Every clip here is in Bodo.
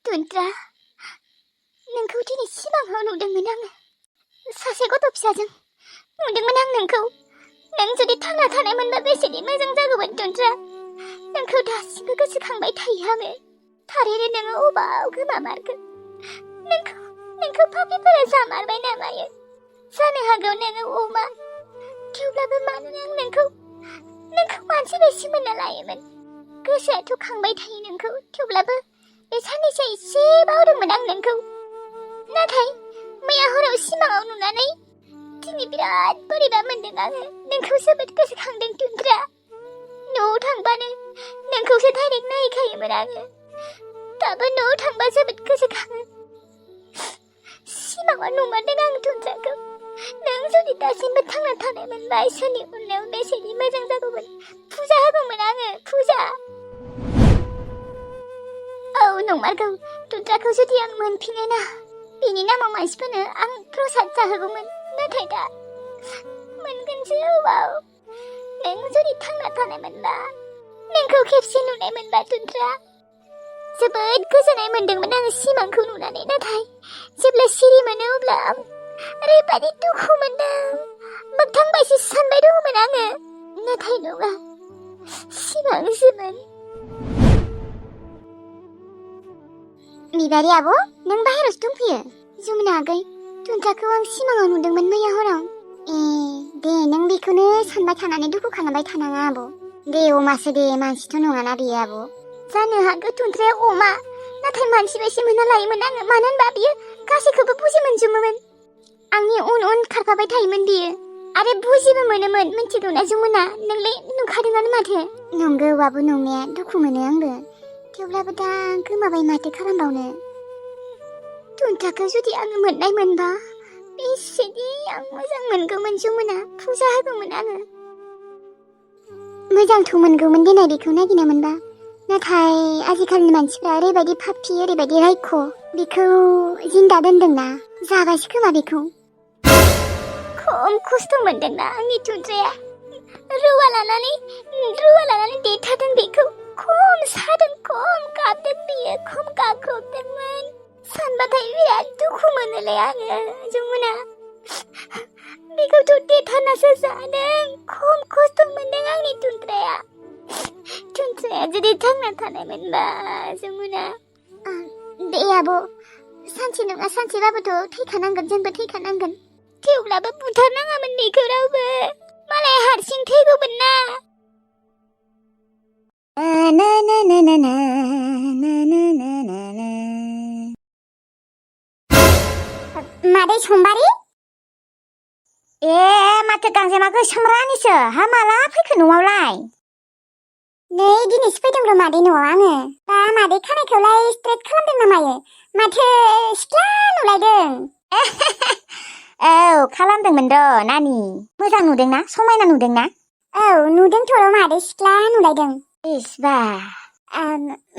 टुनट्रा, नोंखौ दिनै सिमाङाव नुदोंमोन आङो। सासे गथ' फिसाजों नुदोंमोन आं नोंखौ। नों जुदि थांना थानायमोनबा बेसेदि मोजां जागौमोन टुनट्रा। नोंखौ दासिमबो गोसोखांबाय थायो आङो। थारैनो नोङो अबाव गोमामारखो? नोंखौ पापिफोरा जामारबाय नामायो? जानो हागौ नोङो अमा। थेवब्लाबो मानो आं नोंखौ मानसि बायदि मोनना लायोमोन। गोसोआथ' खांबाय थायो नोंखौ, थेवब्लाबो बे साननैसो एसे बावदोंमोन आं नोंखौ। नाथाय मैया हराव सिमाङाव नुनानै दिनै बिराद बोरैबा मोनदों आङो। नोंखौ जोबोद गोसोखांदों टुनट्रा। न'आव थांबानो नोंखौसो डाइरेक्ट नायखायोमोन आङो। दाबो न'आव थांबा जोबोद गोसोखाङो। सिमाङाव नुमारदों आं टुनट्राखौ। नों जुदि दासिमबो थांना थानायमोनबा इसोरनि अननायाव बेसेदि मोजां जागौमोन। फुजा होगौमोन आङो, फुजा। औ नंमारगौ, टुनट्राखौ जुदि आं मोनफिनोना, बेनि नामाव मानसिफोरनो आं प्रसाद जाहोगौमोन। नाथाय दा मोनगोनसो अबाव? नों जुदि थांना थानायमोनबा, नोंखौ खेबसे नुनायमोनबा टुनट्रा, जोबोद गोजोननाय मोनदोंमोन आङो सिमांखौ नुनानै। नाथाय जेब्ला सिरि मोनो अब्ला आं ओरैबादि दुखु मोनदों। मोगथां बायसो सानबाय दङमोन आङो। नाथाय नङा, सिमांसोमोन। बिबारि आब', नों बाहेरावसो दंफैयो? जमुना आगै, टुनट्राखौ आं सिमाङाव नुदोंमोन मैया हराव। दे नों बेखौनो सानबाय थानानै दुखु खालामबाय थानाङा आब'। दे अमासो दे, मानसिथ' नङाना बेयो आब'। जानो हागौ टुनट्राया अमा, नाथाय मानसि बायसो मोनना लायोमोन आङो। मानो होनबा बियो गासैखौबो बुजि मोनजोबोमोन। आंनि उन उन खारफाबाय थायोमोन बियो, आरो बुजिबो मोनोमोन। मिन्थिगौना जमुना, नोंलाय नुखादोंआनो माथो। नंगौ आब' नंनाया, दुखु मोनो आंबो। थेवब्लाबो दा गोमाबाय, माथो खालामबावनो। टुनट्राखौ जुदि आङो मोननाय मोनबा बेसेदि आं मोजां मोनगौमोन जमुना। फुजा होगौमोन आङो। मोजांथ' मोनगौमोन देनाय बेखौ नागिरना मोनबा। नाथाय आजिखालिनि मानसिफ्रा ओरैबायदि फाफि, ओरैबायदि रायख'। बेखौ जिन्दा दोनदोंना, जाबायसो खोमा बेखौ। खम खस्थ' मोनदोंना आंनि टुनट्राया। रुवा लानानै देथारदों बेखौ। खम सादों, खम गाबदों बियो, खम गाख्रबदोंमोन। सानबाथाय बिराद दुखु मोनोलै आङो जमुना। बेखौथ' देथारनासो जादों। खम खस्थ' मोनदों आंनि टुनट्राया। टुनट्राया जुदि थांना थानायमोनबा जमुना। दे आब', सानसे नङा सानसेबाबोथ' थैखानांगोन, जोंबो थैखानांगोन। थेवब्लाबो बुथारनाङामोन बेखौ रावबो। मालाय हारसिं थैगौमोन ना। मादै सम्बारि? माथो गांजेमा गोसोमरानिसो। हा माला फैखो न'आवलाय? नै दिनैसो फैदों र' मादै न'आव आङो। दा मादै खानायखौलाय स्ट्रेट खालामदों ना मायो? माथो सिख्ला नुलायदों। औ खालामदोंमोन र' नानि। मोजां नुदोंना, समायना नुदोंना? औ नुदोंथ' र' मादै, सिख्ला नुलायदों। इस बा।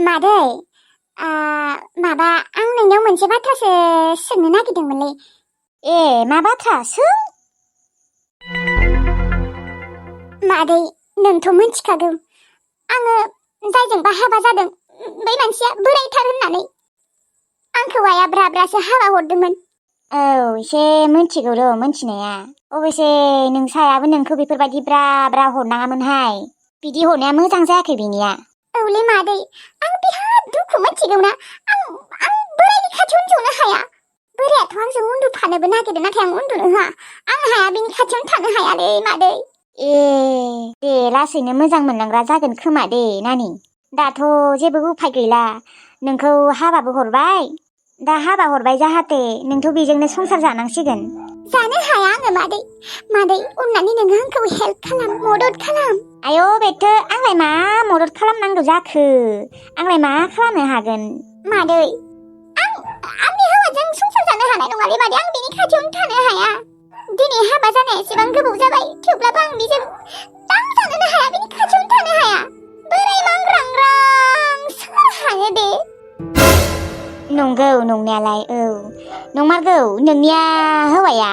मादै, माबा आं नोंनाव मोनसे बाथ्रासो सोंनो नागिरदोंमोनलै। मा बाथ्रा सों? मादै, नोंथ' मिथिखागौ आङो जायजोंबा हाबा जादों, बै मानसिया बोरायथार होननानै। आंखौ आइया ब्रा ब्रासो हाबा हरदोंमोन। औ एसे मिथिगौ र' मिथिनाया। अबयसे नोंसायाबो नोंखौ बेफोरबायदि ब्रा ब्रा हरनाङामोनहाय। बिदि हरनाया मोजां जायाखै बिनिया। औलै मादै, आं बिराद दुखु मिथिगौना। आं बोरायनि खाथियावनो जनो हाया। बोरायाथ' आंजों उन्दुफानोबो नागिरदों, नाथाय आं उन्दुनो होआ। आं हाया, बिनि खाथियावनो थानो हायालै मादै। दे लासैनो मोजां मोनलांग्रा जागोन खोमा दे नानि। दाथ' जेबो उफाय गैला, नोंखौ हाबाबो हरबाय। दा हाबा हरबाय जाहाथे नोंथ' बेजोंनो संसार जानांसिगोन। जानो हाया आङो मादै। मादै अननानै नोङो आंखौ हेल्प खालाम, मदद खालाम। आय' बेथो आंलाय मा मदद खालामनांगौ जाखो? आंलाय मा खालामनो हागोन? मादै, आंनि हौवाजों संसार जानो हानाय नङालै मादै। आं बिनि खाथियावनो थानो हाया। दिनै हाबा जानाया एसेबां गोबाव जाबाय, थेवब्लाबो आं बेजों दांजानोनो हाया, बिनि खाथियावनो थानो हाया। बोराय मांग्रांग्रां सोर हानो दे। नंगौ नंनायालाय, औ नंमारगौ। नोंनिया हौवाया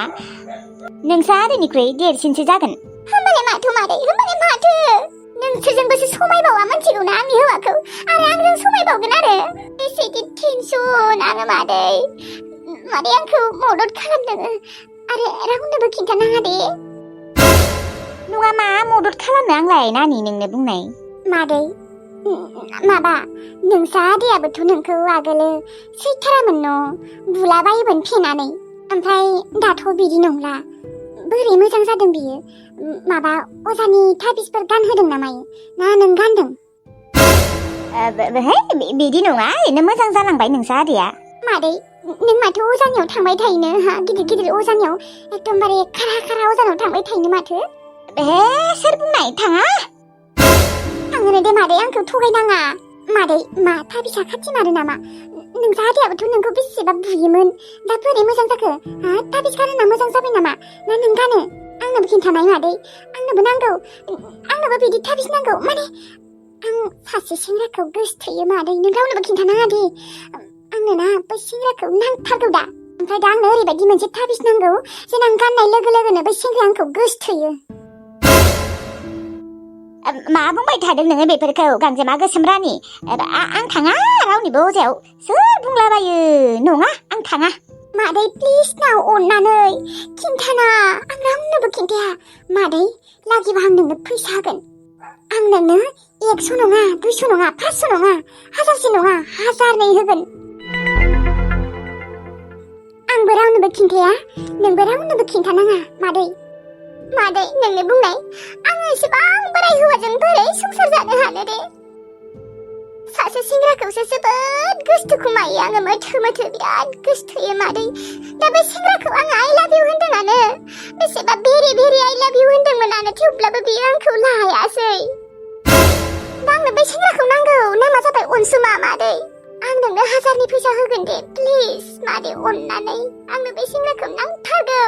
नोंसा आदैनिख्रुइ देरसिनसो जागोन। होमबालाय माथो मादै, होमबालाय माथो? नोंसोरजोंबोसो समायबावा, मिथिगौना आंनि हौवाखौ। आरो आंजों समायबावगोन आरो। एसे टेनसन आङो मादै आंखौ मदद खालामदों आरो रावनोबो खिन्थानाङा दे। नङा मा मदद खालामनो आंलाय नानि नोंनो बुंनाय। मादै माबा नोंसा आदैयाबोथ' नोंखौ आगोलो सैथारामोन न' बुलाबायोमोन फेनानै, ओमफ्राय दाथ' बिदि नंला। बोरै मोजां जादों बियो? माबा अजानि थाबिसफोर गानहोदों ना मायो, ना नों गानदों? बिदि नङा, ओरैनो मोजां जालांबाय नोंसा आदैया। मादै नों माथो अजानियाव थांबाय थायोनो, हा गिदिर गिदिर अजानियाव एकदमबारे खारा अजानाव थांबाय थायोनो माथो। सोर बुंनाय थाङा? थाङोनो दे मादै, आंखौ थगायनाङा। मादै मा थाबिसा खाथि मारो नामा? नोंसा आदैयाबोथ' नोंखौ बेसेबा बुयोमोन, दा बोरै मोजां जाखो? हा थाबिस गानहोना मोजां जाबाय नामा? ना नों गानो? आंनोबो खिन्थानाय मादै, आंनोबो नांगौ, आंनोबो बिदि थाबिस नांगौ। माने आं सासे सेंग्राखौ गोसथोयो मादै, नों रावनोबो खिन्थानाङा दे। आंनो ना बै सेंग्राखौ नांथारगौ दा, ओमफ्राय दा आंनो ओरैबायदि मोनसे थाबिस नांगौ जेन आं गाननाय लोगो लोगोनो बै सेंग्राया आंखौ गोसथोयो। मा बुंबाय थादों नोङो बेफोरखौ गांजेमा गोसोम रानि? आं थाङा रावनिबो अजायाव, सोर बुंलाबायो। नङा आं थाङा। मादै प्लिज ना, अननानै खिन्थाना, आं रावनोबो खिन्थाया। मादै लागिबा आं नोंनो फैसा होगोन। आं नोंनो 100 नङा 200 नङा 500 नङा 1000 नङा 1002 होगोन। आंबो रावनोबो खिन्थाया, नोंबो रावनोबो खिन्थानाङा मादै। मादै नोंनो बुंनाय, आङो एसेबां बोराय हौवाजों बोरै संसार जानो हानो दे? सासे सेंग्राखौसो जोबोद गोसथोखुमायो आङो, मोथो बिराद गोसथोयो मादै। दा बे सेंग्राखौ आङो आइ लाभ इउ होनदोंआनो, बेसेबा भेरि आइ लाभ इउ होनदोंमोनानो, थेवब्लाबो बियो आंखौ लायासै। दा आंनो बे सेंग्राखौ नांगौ, नामा जाबाय अनसुमा मादै। आं नोंनो 1000नि फैसा होगोन दे प्लिज मादै, अननानै आंनो बे सेंग्राखौ नांथारगौ।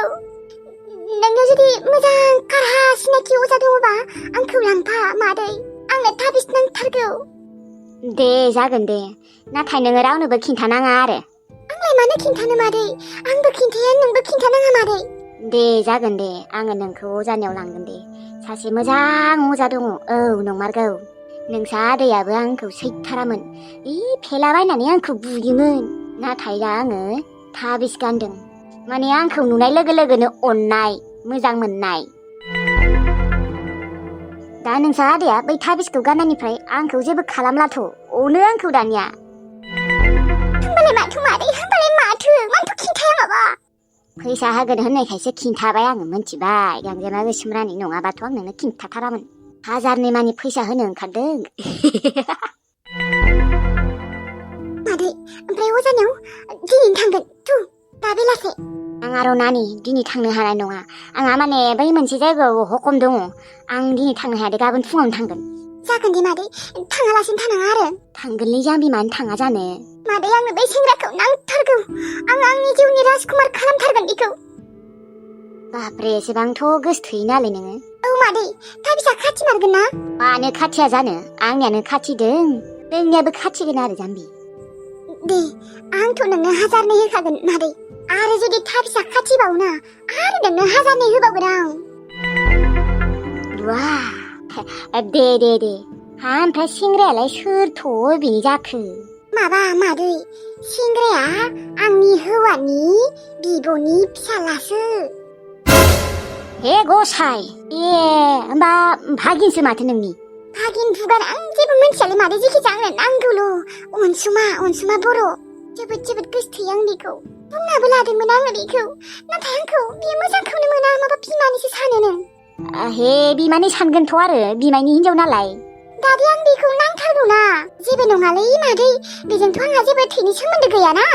नोङो जुदि मोजां कारहा सिनाखि अजा दङबा आंखौ लांफा मादै, आंनो थाबिस नांथारगौ। दे जागोन दे, नाथाय नोङो रावनोबो खिन्थानाङा आरो। आंलाय मानो खिन्थानो मादै, आंबो खिन्थाया नोंबो खिन्थानाङा मादै। दे जागोन दे, आङो नोंखौ अजानियाव लांगोन दे। सासे मोजां अजा दङ, औ नंमारगौ। नोंसा आदैयाबो आंखौ सैथारामोन, फेलाबायनानै आंखौ बुयोमोन। नाथाय दा आङो थाबिस गानदों, माने आंखौ नुनाय लोगो लोगोनो अननाय, मोजां मोननाय। दा नोंसा आदैया बै थाबिसखौ गाननायनिफ्राय आंखौ जेबो खालामलाथ', अनो आंखौ दानिया। होमबालाय माथो मादै, मानोथ' खिन्थाया माबा? फैसा होगोन होननायखायसो खिन्थाबाय आङो, मोनथिबाय गांजेमा गोसोम रानि, नङाबाथ' आं नोंनो खिन्थाथारामोन। 1000नि मानि फैसा होनो ओंखारदों। मादै ओमफ्राय अजानियाव दिनैनो थांगोन दा बेलासे? आंहा र' नानि दिनै थांनो हानाय नङा, आंहा माने बै मोनसे जायगायाव हकम दङ, आं दिनै थांनो हाया दे, गाबोन फुङावनो थांगोन। जागोन दे मादै, थाङालासिनो थानाङा आरो। थांगोनलै जाम्बि, मानो थाङा जानो। मादै आंनो बे सेंग्राखौ नांथारगौ, आं आंनि जिउनि राजकुमार खालामथारगोन बेखौ। बाब्रे, एसेबांथ' गोसथोयो नालाय नोङो? औ मादै, थाबिसा खाथि मारगोन ना? मानो खाथिया जानो, आंनियानो खाथिदों, नोंनियाबो खाथिगोन आरो जाम्बि। दे आंथ' नोंनो 1002 होखागोन मादै, आरो जुदि थाबिसा खाथिबावोना आरो नोंनो 1002 होबावगोन आं। दे हा, ओमफ्राय सेंग्रायालाय सोरथ' बिनि जाखो? माबा मादै, सेंग्राया आंनि हौवानि बिब'नि फिसालासो। हे गसाय, होमबा भागिनसो माथो नोंनि? भागिन भुगान आं जेबो मिथियालै मादै, जेखिजाया आंनो नांगौल'। अनसुमा बर', जोबोद गोसथोयो आं बेखौ। बुंनाबो लादोंमोन आङो बेखौ, नाथाय आंखौ बियो मोजांखौनो मोना, माबा बिमानिसो सानोनो। हे बिमानि सानगोनथ' आरो, बिमायनि हिनजाव नालाय। दादि आं बेखौ नांथारगौ ना, जेबो नङालै मादै, बेजोंथ' आंहा जेबो थैनि सोमोन्दो गैयाना।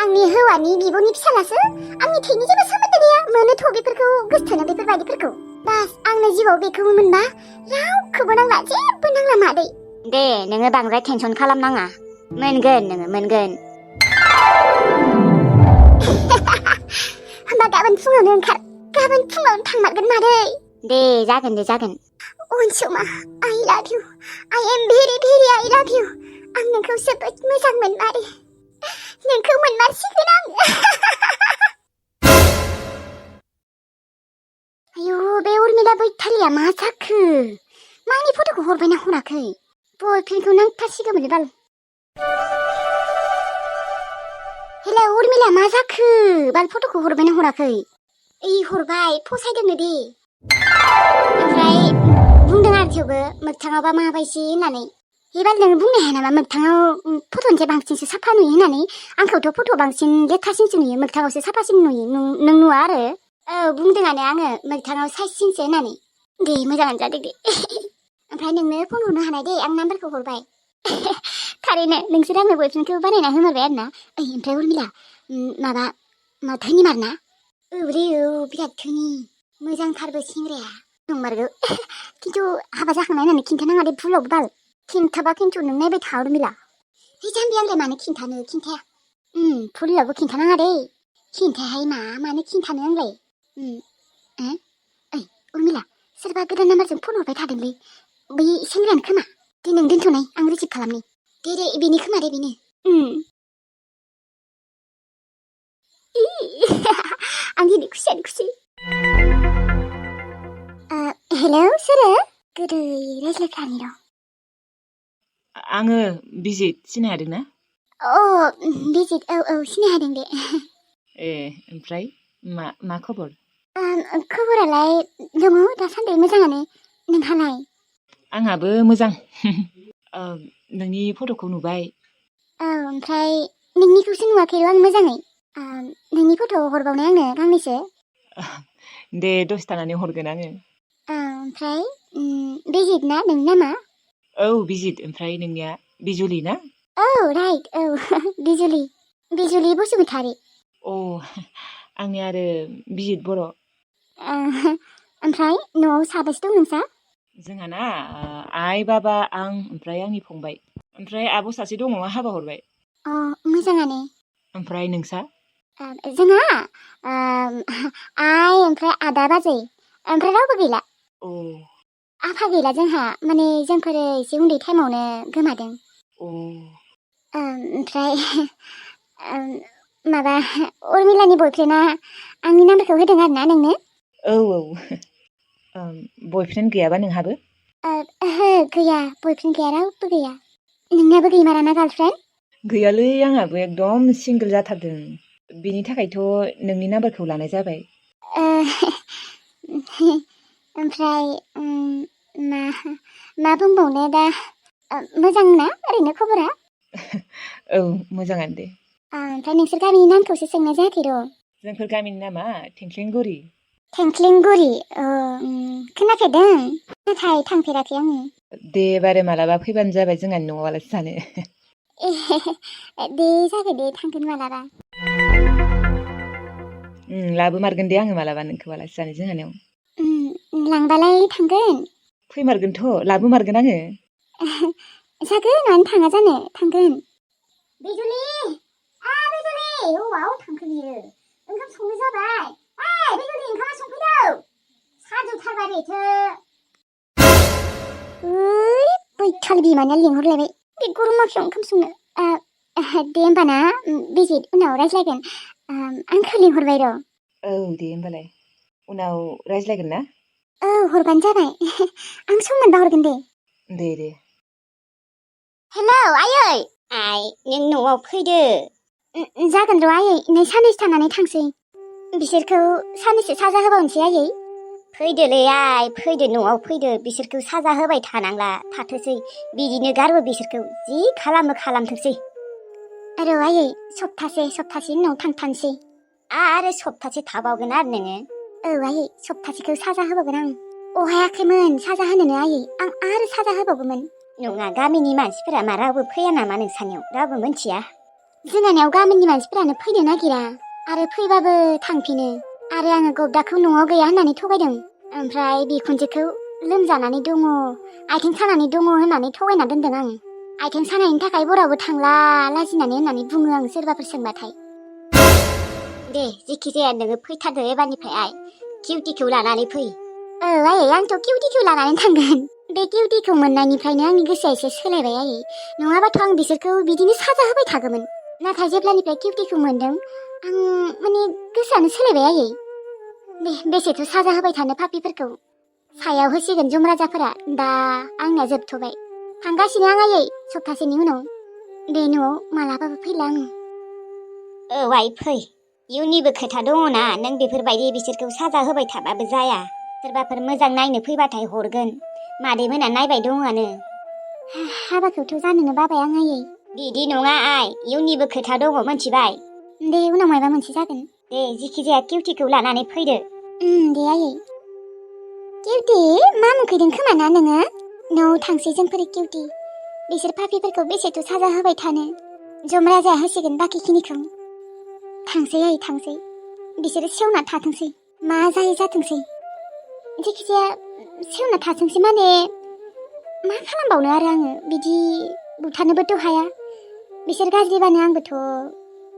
आंनि हौवानि बिब'नि फिसालासो, आंनि थैनि जेबो सोमोन्दो गैया। मोनोथ' बेफोरखौ गोसथोनो, बेफोरबायदिफोरखौ। बास आंनो जिउआव बेखौ मोनबा रावखौबो नांला, जेबो नांला मादै। दे नोङो बांद्राय टेनसन खालामनाङा, मोनगोन नोङो मोनगोन। होमबा गाबोन फुङावनो ओंखार, गाबोन फुङावनो थांमारगोन मादै। दे जागोन दे जागोन। अनसुमा, आइ लाभ इउ, आइ एम भेरि आइ लाभ इउ। आं नोंखौ जोबोद मोजां मोनमारो, नोंखौ मोनमारसिगोन आं। आयु, बे उर्मिला बैथालिया मा जाखो? मा आंनि फट'खौ हरबायना हराखै? बयफ्रेन्डखौ नांथारसिगौमोनलै बाल। हेलौ उर्मिला मा जाखो बाल फट'खौ हरबायना हराखै हरबाय फसायदोंनो दे ओमफ्राय बुंदों आरो थेवबो मोगथाङावबा माबायसि होननानै एबार नों बुंनो हाया नामा मोगथाङाव फट'निफ्राय बांसिनसो साफा नुयो होननानै आंखौथ' फट'आव बांसिन लेथ्रासिनसो नुयो मोगथाङावसो साफासिन नुयो नों नुवा आरो औ बुंदोंआनो आङो मोगथाङाव साइजसिनसो होननानै दे मोजाङानो जादों दे ओमफ्राय नोंनो फन हरनो हानाय दे आं नाम्बारखौ हरबाय थारैनो नोंसोर आंनो बयफ्रेन्डखौ बानायना होमारबाय आरो ना ओमफ्राय उर्मिला माबा धोनि मारना रे बिराद धोनि मोजांथारबो सेंग्राया नंमारगौ खिन्थु हाबा जाखांनाय होननानै खिन्थानाङा दे भुलावबो बाल खिन्थाबा खिन्थु नों नायबाय था उर्मिला जाम्बि आंलाय मानो खिन्थाया भुलावबो खिन्थानाङा दे खिन्थायाहाय मानो खिन्थानो आंलाय उर्मिला सोरबा गोदान नाम्बारजों फन हरबाय थादोंलै बै सेंग्रायानो खोमा दे नों दोनथ'नाय आं रिसिभ खालामनि दे बेनि खोमा दे बेनो आं दिनै खुसियानो खुसि हेलौ सोरो गोदै रायज्लायफ्लानि र' आङो बिजित सिनाय हादों ना बिजित औ सिनाय हादों दे ए ओमफ्राय मा खबर खबरालाय दङ दासान्दि मोजाङानो नोंहालाय आंहाबो मोजां नोंनि फट'खौ नुबाय ओमफ्राय नोंनिखौसो नुवाखै आं मोजाङै नोंनि फट' हरबावनाय आंनो गांनैसो दे दसे थानानै हरगोन आङो ओमफ्राय बिजित ना नोंनि नामा औ बिजित ओमफ्राय नोंनिया बिजुलि ना औ राइट औ बिजुलि बसुमतारी आंनि आरो बिजित बर' ओमफ्राय न'आव साबेसे दं नोंसा जोंहाना आइ बाबा आं ओमफ्राय आंनि फंबाय ओमफ्राय आब' सासे दङ हाबा हरबाय मोजाङानो ओमफ्राय नोंसा जोंहा आइ ओमफ्राय आदा बाजै ओमफ्राय रावबो गैला आफा गैला जोंहा माने जोंफोरो एसे उन्दै टाइमावनो गोमादों ओमफ्राय माबा उर्मिलानि बयफ्रेन्डआ आंनि नाम्बारखौ होदों आरो ना नोंनो औ बयफ्रेन्ड गैयाबा नोंहाबो ओहो गैया बयफ्रेन्ड गैया रावबो गैया नोंनाबो गैमाराना गार्लफ्रेन्ड गैयालै आंहाबो एकदम सिंगोल जाथारदों बेनि थाखायथ' नोंनि नाम्बारखौ लानाय जाबाय ओमफ्राय मा बुंबावनो दा मोजां ना ओरैनो खबरा औ मोजाङानो दे ओमफ्राय नोंसोर गामिनि नामखौसो सोंनाय जायाखै र' जोंफोर गामिनि नामा थेंख्लिंगुरि खोनाफेरदों नाथाय थांफेराखै आङो दे बारे मालाबा फैबानो जाबाय जोंहानि न'आव आलासि जानो दे जागोन दे थांगोन मालाबा लाबोमारगोन दे आङो मालाबा नोंखौ आलासि जानो जोंहानियाव लांबालाय थांगोन फैमारगोनथ' लाबोमारगोन आङो जागोन मानो थाङा जानो थांगोन बिजुलि अबाव थांखो बियो ओंखाम संनो जाबाय बिजुलि ओंखामा संफैदो साजुथारबाय बेथो बैथाल बिमानिया लिंहरलायबाय बे गरमाफियाव ओंखाम संनो दे होमबा ना बिजित उनाव रायज्लायगोन आंखौ लिंहरबाय र' औ दे होमबालाय उनाव रायज्लायगोन ना हरबानो जाबाय आं सम मोनबा हरगोन दे हेलौ आयै नों न'आव फैदो जागोन र' आयै नै साननैसो थानानै थांसै बिसोरखौ साननैसो साजा होबावनोसै आयै फैदोलै फैदो न'आव फैदो बिसोरखौ साजा होबाय थानांला थाथोसै बिदिनो गारबो बिसोरखौ जि खालामो खालामथोंसै र' आयै सप्तासे उनाव थांथारसै आरो सप्तासे थाबावगोन आरो नोङो आयै सप्तासेखौ साजा होबावगोन आं अहायाखैमोन साजा होनोनो आयै आं आरो साजा होबावगौमोन नङा गामिनि मानसिफोरा मा रावबो फैया नामा नोंसानियाव रावबो मिथिया जोंहानियाव गामिनि मानसिफोरानो फैनो नागिरा आरो फैबाबो थांफिनो आरो आङो गबदाखौ न'आव गैया होननानै थगायदों ओमफ्राय बिखुनजोखौ लोमजानानै दङ आथिं सानानै दङ होननानै थगायना दोनदों आं आथिं सानायनि थाखाय बरावबो थांला लाजिनानै होननानै बुङो आं सोरबाफोर सोंबाथाय दे जेखि जाया नोङो फैथारदो एबारनिफ्राय किउटिखौ लानानै फै आयै आंथ' किउटिखौ लानानै थांगोन बे किउटिखौ मोननायनिफ्रायनो आंनि गोसोआ एसे सोलायबाय आयै नङाबाथ' आं बिसोरखौ बिदिनो साजा होबाय थागौमोन नाथाय जेब्लानिफ्राय किउटिखौ मोनदों आं माने गोसोआनो सोलायबाय आयै बेसेथो साजा होबाय थानो पापिफोरखौ सायाव होसिगोन जुमराजाफोरा दा आंनिया जोबथ'बाय थांगासिनो आं आयै सप्तासेनि उनाव दे न'आव मालाबाबो फैला आङो आइ फै इयुननिबो खोथा दङना नों बेफोरबायदि बिसोरखौ साजा होबाय थाबाबो जाया सोरबाफोर मोजां नायनो फैबाथाय हरगोन मादै मोना नायबाय दङआनो हाबाखौथ' जानोनो बाबाय आं आयै बिदि नङा आइ इयुननिबो खोथा दङ मोनथिबाय दे उनाव माबा मोनसे जागोन दे जिखि जाया किउटिखौ लानानै फैदो दे आयै किउटि मा नुखैदों खोमा ना नोङो न'आव थांसै जोंफोर किउटि बिसोर पापिफोरखौ बेसेथ' साजा होबाय थानो जम राजाया होसिगोन बाखिखिनिखौ थांसै आयै थांसै बिसोरो सेवना थाथोंसै मा जायो जाथोंसै जिखिजाया सेवना थाथोंसै माने मा खालामबावनो आरो आङो बिदि बुथारनोबोथ' हाया बिसोर गाज्रिबानो आंबोथ'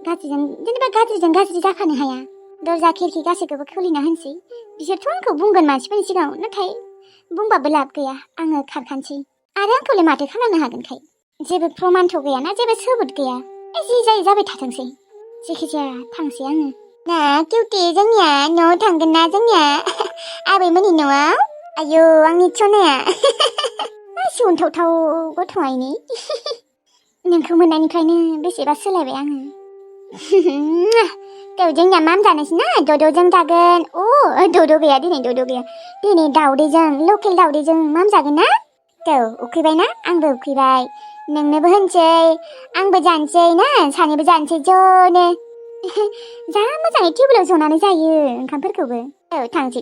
गाज्रिजों गाज्रि जाफानो हाया दरजा खिरखि गासैखौबो खुलिना होनोसै बिसोरथ' आंखौ बुंगोन मानसिफोरनि सिगाङाव नाथाय बुंबाबो लाब गैया आङो खारखानोसै आरो आंखौलाय माथो खालामनो हागोनखाय जेबो प्रमानथ' गैयाना जेबो सबुत गैया जि जायो जाबाय थाथोंसै जिखिजाया थांसै आङो ना किउटि जोंनिया न'आव थांगोन ना जोंनिया आबैमोननि न'आव आयौ आंनि सनाया सोमोनथावथाव गथ' आइनि नोंखौ मोननायनिफ्रायनो बेसेबा सोलायबाय आङो जोंनिया माम जानोसै ना दद'जों जागोन दद' गैया दिनै दाउदैजों लकेल दाउदैजों माम जागोन ना उखैबाय ना आंबो उखैबाय नोंनोबो होनसै आंबो जानोसै ना सानैबो जानोसै ज'नो जा मोजाङै टेबोलाव जनानै जायो ओंखामफोरखौबो थांसै